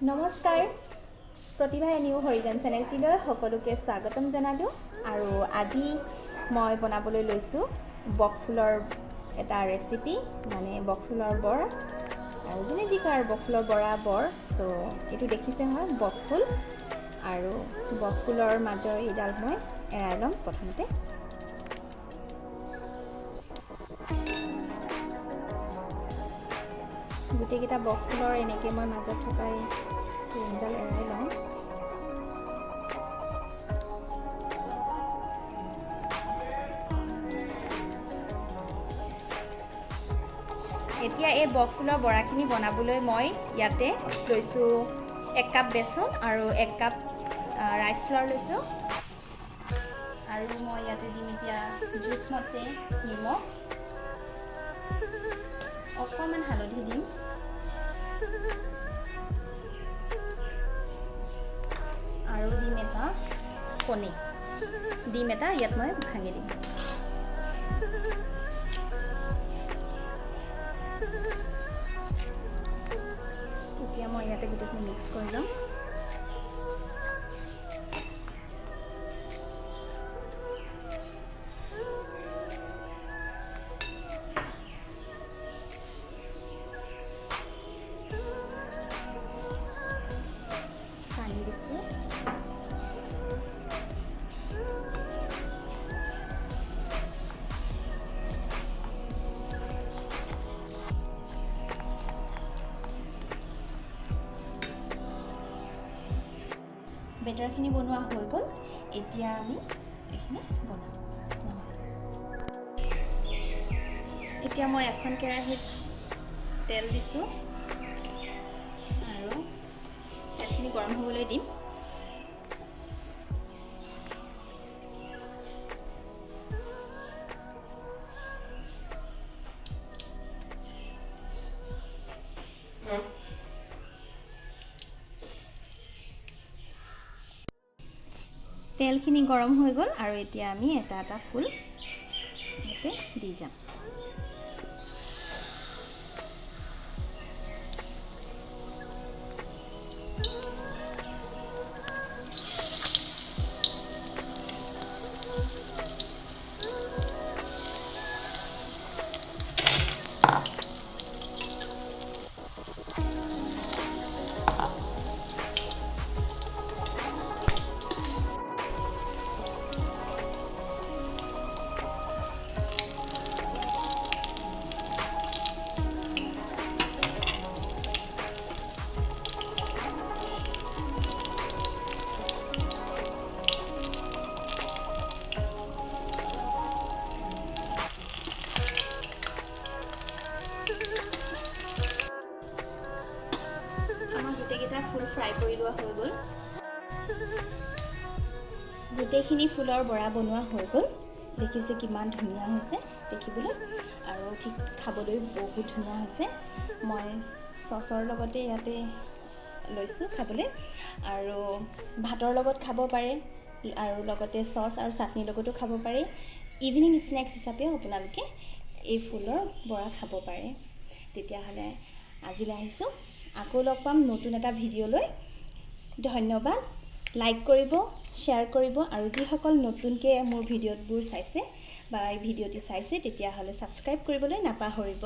নমস্কাৰ, প্ৰতিভা নিউ হৰিজন চেনেলটিলৈ সকলোকে স্বাগতম জনালোঁ। আৰু আজি মই বনাবলৈ লৈছোঁ বকফুলৰ এটা ৰেচিপি, মানে বকফুলৰ বৰা। আৰু যোনে যি কয় আৰু বকফুলৰ বৰা বৰ। চ' এইটো দেখিছে হয় বকফুল, আৰু বকফুলৰ মাজৰ এইডাল মই এৰাই ল'ম প্ৰথমতে। গোটেইকেইটা বকফুলৰ এনেকৈ মই মাজত থকা এই ৰিংডাল এৰাই লওঁ। এতিয়া এই বকফুলৰ বৰাখিনি বনাবলৈ মই ইয়াতে লৈছোঁ 1 কাপ বেচন আৰু 1 কাপ ৰাইচ ফ্লাৱাৰ লৈছোঁ। আৰু মই ইয়াতে দিম এতিয়া জোখমতে নিমখ, অকণমান হালধি দিম, আৰু দিম এটা কণী, ডিম এটা ইয়াত মই ভাঙি দিম। এতিয়া মই ইয়াতে গোটেইখিনি মিক্স কৰি ল'ম। পানী দিছোঁ, বেটাৰখিনি বনোৱা হৈ গ'ল। এতিয়া আমি এইখিনি বনাম। এতিয়া মই এখন কেৰাহীত তেল দিছোঁ আৰু তেলখিনি গৰম হ'বলৈ দিম। তেলখিনি গৰম হৈ গ'ল আৰু এতিয়া আমি এটা এটা ফুল ইয়াতে দি যাম। গোটেইকেইটা ফুল ফ্ৰাই কৰি লোৱা হৈ গ'ল। গোটেইখিনি ফুলৰ বৰা বনোৱা হৈ গ'ল। দেখিছে কিমান ধুনীয়া হৈছে দেখিবলৈ, আৰু ঠিক খাবলৈ বহুত ধুনীয়া হৈছে। মই চচৰ লগতে ইয়াতে লৈছোঁ খাবলৈ, আৰু ভাতৰ লগত খাব পাৰে, আৰু লগতে চচ আৰু চাটনিৰ লগতো খাব পাৰে। ইভিনিং স্নেক্স হিচাপেও আপোনালোকে এই ফুলৰ বৰা খাব পাৰে। তেতিয়াহ'লে আজিলৈ আহিছোঁ, আকৌ লগ পাম নতুন এটা ভিডিঅ'লৈ। ধন্যবাদ। লাইক কৰিব, শ্বেয়াৰ কৰিব, আৰু যিসকল নতুনকৈ মোৰ ভিডিঅ'বোৰ চাইছে বা এই ভিডিঅ'টি চাইছে তেতিয়াহ'লে ছাবস্ক্ৰাইব কৰিবলৈ নাপাহৰিব।